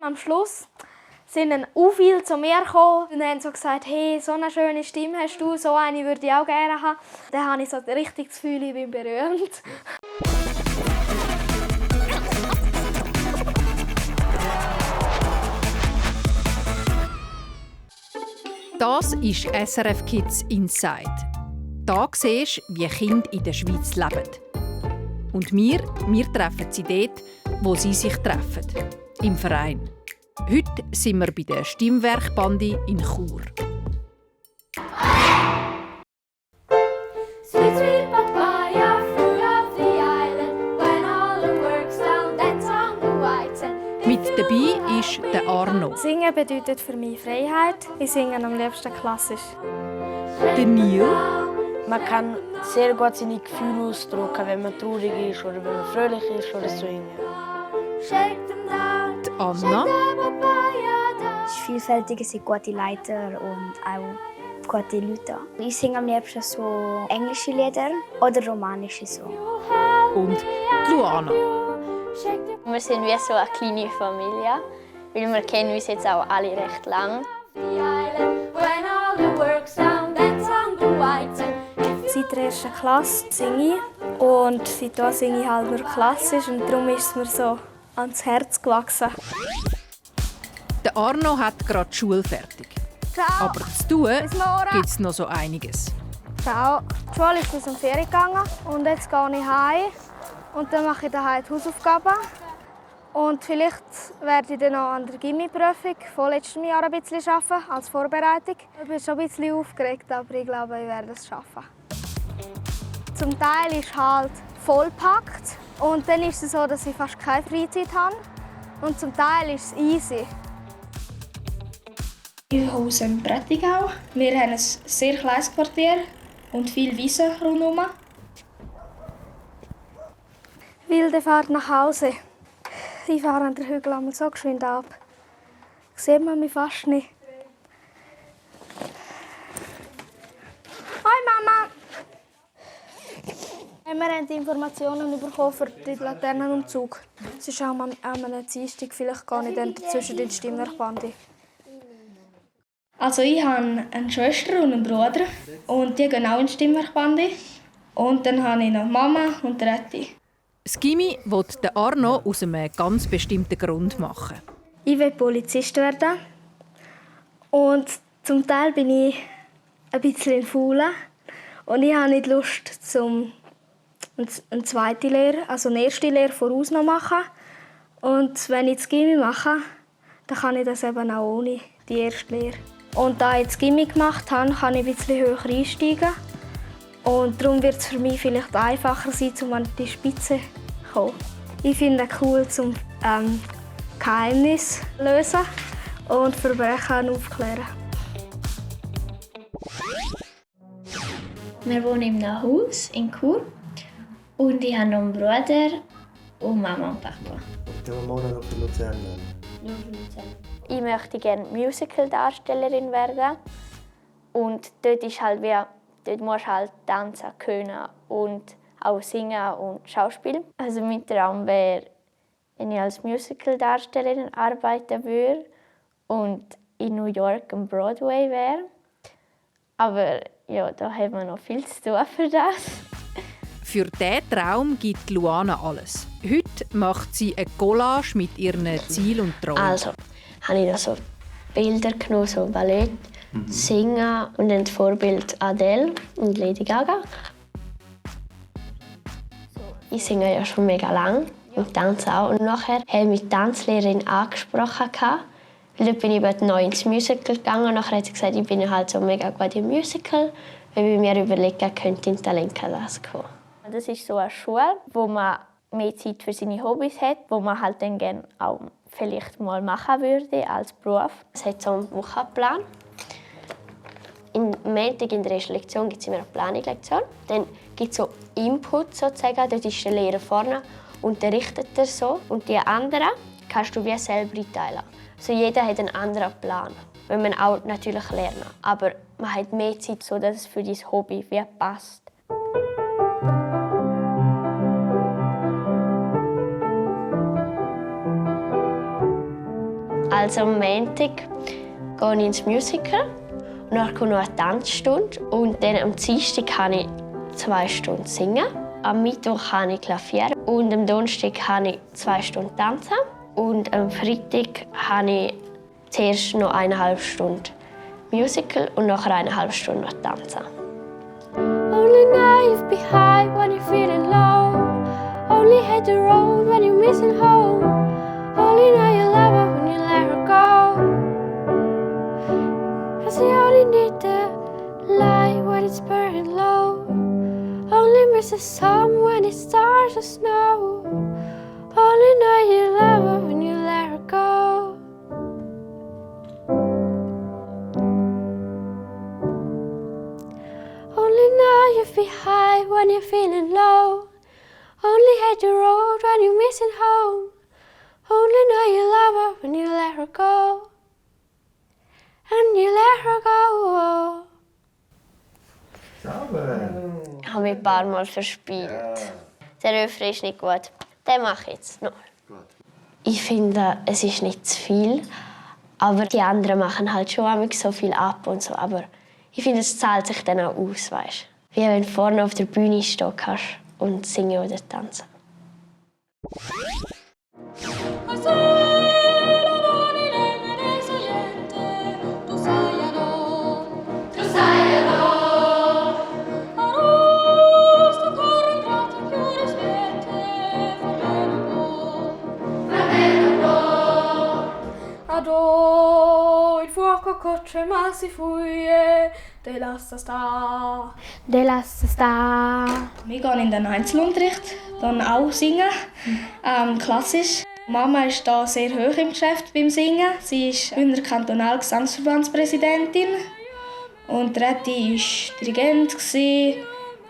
Am Schluss sind dann auch viele zu mir gekommen und haben so gesagt, hey, so eine schöne Stimme hast du, so eine würde ich auch gerne haben. Dann habe ich so richtig das Gefühl, ich bin berühmt. Das ist SRF Kids Inside. Da siehst du, wie Kinder in der Schweiz leben. Und wir treffen sie dort, wo sie sich treffen. Im Verein. Heute sind wir bei der Stimmwerkbande in Chur. Mit dabei ist der Arno. Singen bedeutet für mich Freiheit. Ich singe am liebsten klassisch. Der Neil. Man kann sehr gut seine Gefühle ausdrücken, wenn man traurig ist oder wenn man fröhlich ist oder so. Die Anna. Es ist vielfältig, es sind gute Leiter und auch gute Leute. Ich singe am liebsten so englische Lieder oder romanische Songs. Und die Luana. Wir sind wie so eine kleine Familie, weil wir kennen uns jetzt auch alle recht lang. Seit der 1. Klasse singe ich und seitdem singe ich halt nur klassisch und darum ist es mir so ans Herz gewachsen. Der Arno hat gerade die Schule fertig. Ciao. Aber zu tun gibt es noch so einiges. Ciao. Die Schule ist aus dem Ferien gegangen und jetzt gehe ich heim und dann mache ich daheim die Hausaufgaben. Und vielleicht werde ich dann noch an der Gimmi-Prüfung von letztem Jahr ein bisschen arbeiten, als Vorbereitung. Ich bin schon ein bisschen aufgeregt, aber ich glaube, ich werde es schaffen. Zum Teil ist halt vollpackt und dann ist es so, dass ich fast keine Freizeit habe. Und zum Teil ist es easy. Ich komme aus dem Prättigau. Wir haben ein sehr kleines Quartier und viel Wiese rundherum. Wilde Fahrt nach Hause. Ich fahre an den Hügel einmal so geschwind ab. Sieht man mich fast nicht. Hoi Mama! Wir haben die Informationen bekommen für den Laternenumzug. Es ist auch am Dienstag, vielleicht gehe ich dann zwischen den Stimmwerkbande. Also ich habe eine Schwester und einen Bruder und die gehen auch in die Stimmwerkbande. Und dann habe ich noch Mama und Retti. Das Gimmi will der Arno aus einem ganz bestimmten Grund machen. Ich will Polizist werden. Und zum Teil bin ich ein bisschen faul. Und ich habe nicht Lust, eine zweite Lehre, also eine erste Lehre voraus noch machen. Und wenn ich das Gimmi mache, dann kann ich das eben auch ohne die erste Lehre. Und da ich das Gimmi gemacht habe, kann ich ein bisschen höher einsteigen. Und darum wird es für mich vielleicht einfacher sein, um an die Spitze zu kommen. Ich finde es cool, zum Geheimnis lösen und Verbrechen aufklären. Wir wohnen in einem Haus in Chur und ich habe noch einen Bruder und Mama und Papa. Dann morgen noch für Luzern. Nur für Luzern. Ich möchte gerne Musical-Darstellerin werden. Und dort ist halt dort musst du halt tanzen können und auch singen und Schauspiel. Also mein Traum wäre, wenn ich als Musical-Darstellerin arbeiten würde und in New York am Broadway wäre. Aber ja, da haben wir noch viel zu tun für das. Für diesen Traum gibt Luana alles. Heute macht sie eine Collage mit ihren Zielen und Träumen. Also, habe ich da so Bilder genommen, so Ballett, Singen und dann das Vorbild Adele und Lady Gaga. Ich singe ja schon mega lang und tanze auch. Und nachher haben mich die Tanzlehrerin angesprochen. Weil dort bin ich eben neu ins Musical gegangen. Und nachher hat sie gesagt, ich bin halt so mega gut im Musical. Weil wir mir überlegen, könnte in Talentklasse kommen. Das ist so eine Schule, wo man mehr Zeit für seine Hobbys hat, wo man halt dann gerne auch vielleicht mal machen würde als Beruf. Es hat so einen Wochenplan. Am Montag in der ersten Lektion gibt es immer eine Planungslektion. Dann gibt es so Input sozusagen. Dort ist der Lehrer vorne und unterrichtet er so. Und die anderen kannst du wie selber einteilen. Also jeder hat einen anderen Plan. Wenn man auch natürlich lernen. Aber man hat mehr Zeit, so dass es für dein Hobby wie passt. Also am Montag gehe ich ins Musical. Und dann kommt noch eine Tanzstunde. Und dann am Dienstag kann ich 2 Stunden singen. Am Mittwoch habe ich Klavier. Und am Donnerstag habe ich 2 Stunden tanzen. Und am Freitag habe ich zuerst noch 1,5 Stunden Musical und nachher 1,5 Stunden noch tanzen. Only knife behind when you're feeling low. Only hate the road when you're missing home. Only know you love her when you let her go. 'Cause you only need the light when it's burning low. Only miss the sun when it starts to snow. Only know you love her when you let her go. Only know you feel high when you're feeling low. Only hate the road when you're missing home. Only know you love her when you let her go. And you let her go. Sauber. Ich habe mich ein paar Mal verspielt. Der Refrain ist nicht gut. Den mache ich jetzt noch. Ich finde, es ist nicht zu viel. Aber die anderen machen halt schon so viel ab und so. Aber ich finde, es zahlt sich dann auch aus, weißt? Wie wenn du vorne auf der Bühne stehen kannst und singen oder tanzen. Adò il fuoco cocce ma si fuie, de lasst sta. De lasst sta. Wir gehen in den Einzelunterricht, dann auch singen, klassisch. Mama ist da sehr hoch im Geschäft beim Singen. Sie ist Bündner Kantonalgesangsverbandspräsidentin. Und Retti war Dirigent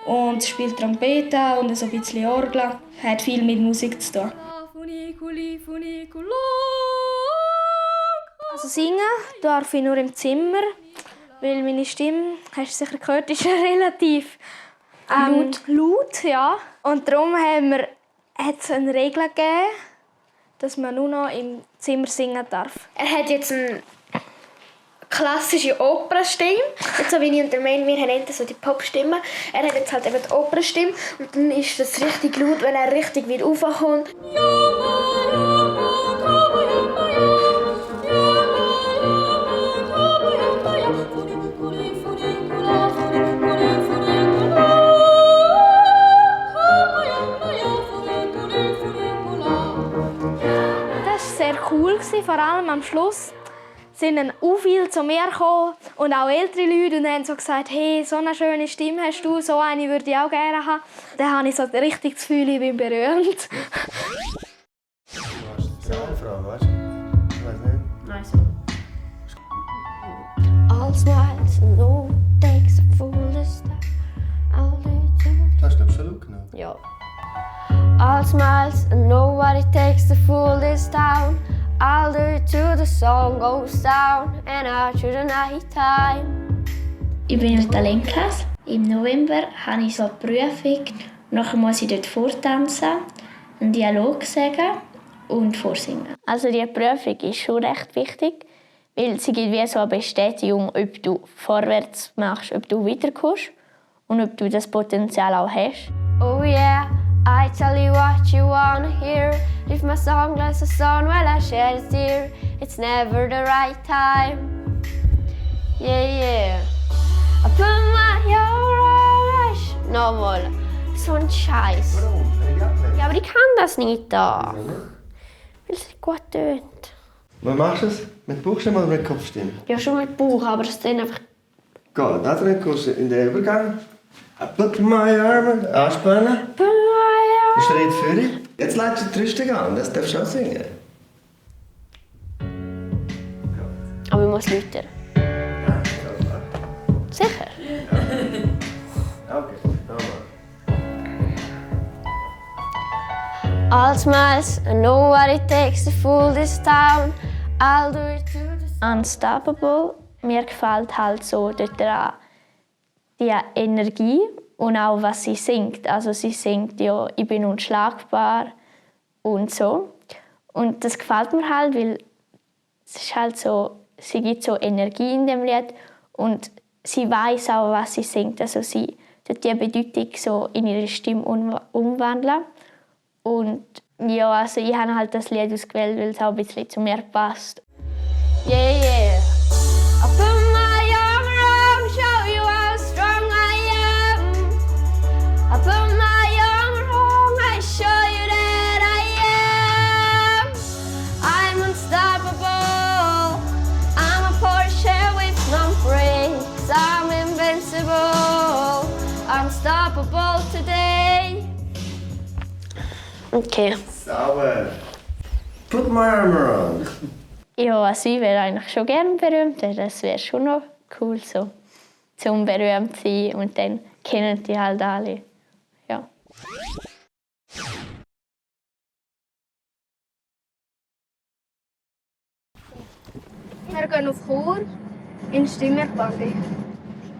und spielt Trompete und so ein bisschen Orgel. Hat viel mit Musik zu tun. Also singen darf ich nur im Zimmer, weil meine Stimme, hast du sicher gehört, ist relativ laut, ja. Und darum hat es eine Regel gegeben, dass man nur noch im Zimmer singen darf. Er hat jetzt eine klassische Opernstimme. Nicht so wie ich und der Main, wir haben eher so die Popstimme. Er hat jetzt halt eben die Opernstimme und dann ist das richtig laut, wenn er richtig wieder raufkommt. Cool, vor allem am Schluss sind dann auch viele zu mir gekommen und auch ältere Leute und haben so gesagt, hey, so eine schöne Stimme hast du, so eine würde ich auch gerne haben. Dann habe ich so richtig das Gefühl, ich bin berühmt. Du hast eine Frage, weißt du? Ich weiß nicht. Nein, so. All smiles and no takes a foolish step. Das hast du schon laut genommen. Ja. All smiles and nobody takes the fool this town. I'll do it till the song goes down and out to the night time. Ich bin in der Talentklasse. Im November habe ich so eine Prüfung. Nachher muss ich dort vortanzen, einen Dialog sagen und vorsingen. Also die Prüfung ist schon recht wichtig, weil sie gibt wie so eine Bestätigung, ob du vorwärts machst, ob du weiterkommst und ob du das Potenzial auch hast. Oh yeah, I tell you what you wanna hear. If my song lets the sun, well I shed a tear. It's never the right time. Yeah, yeah. I put my eyes. Nochmal. So ein Scheiß. Warum? Weil ich ablenke. Ja, aber ich kann das nicht da. Weil es nicht gut tönt. Wie machst du es? Mit Bauchstimme oder mit Kopfstimme? Ja, schon mit Bauch, aber es tönt einfach... Geht. Also dann kommst du in den Übergang. I put my arm anspannen. Schritt vorne. Jetzt lädst du die Rüstung an, das darfst du auch singen. Aber ich muss lauter. Sicher? Okay, nochmal. All smiles and nobody takes the fool this town. I'll do it to the Unstoppable. Mir gefällt halt so dort die Energie und auch was sie singt. Also sie singt ja, ich bin unschlagbar und so. Und das gefällt mir halt, weil Es ist halt so, sie gibt so Energie in dem Lied und sie weiß auch, was sie singt. Also sie tut die Bedeutung so in ihre Stimme umwandeln. Und ja, also ich habe halt das Lied ausgewählt, weil es auch ein bisschen zu mir passt. Yeah, yeah. I put my arm around, show you how strong I am. I put my arm around, I show you that I am. I'm unstoppable. I'm a Porsche with no brakes. I'm invincible. Unstoppable today. Okay. Sauber. Put my arm around. Ja, also ich wäre eigentlich schon gerne berühmt. Das wäre schon noch cool, so zum berühmt zu sein. Und dann kennen die halt alle. Ja. Wir gehen auf Chor in Stimmerbande.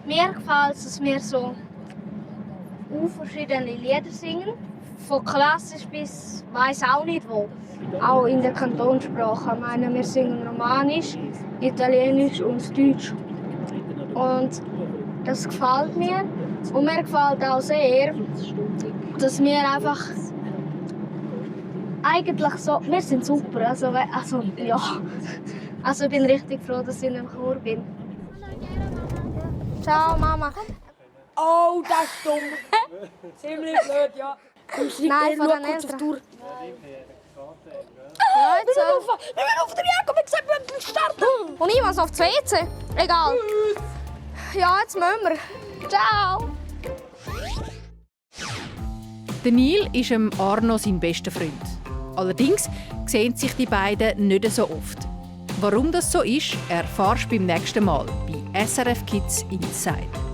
Mir gefällt es, dass wir so verschiedene Lieder singen. Von klassisch bis weiss auch nicht wo. Auch in der Kantonssprache. Ich meine, wir singen Romanisch, Italienisch und Deutsch. Und das gefällt mir. Und mir gefällt auch sehr, dass wir einfach eigentlich so, wir sind super. Also ja. Also ich bin richtig froh, dass ich in einem Chor bin. Ciao Mama. Oh, das ist dumm. Ziemlich blöd, ja. Nein, von den Eltern. Ja, jetzt so. Wir müssen auf den Jakob, ich gesagt, wir müssen starten. Und ich muss auf das WC. Egal. Ja, jetzt müssen wir. Ciao. Der Neil ist Arno sein bester Freund. Allerdings sehen sich die beiden nicht so oft. Warum das so ist, erfährst du beim nächsten Mal bei SRF Kids Inside.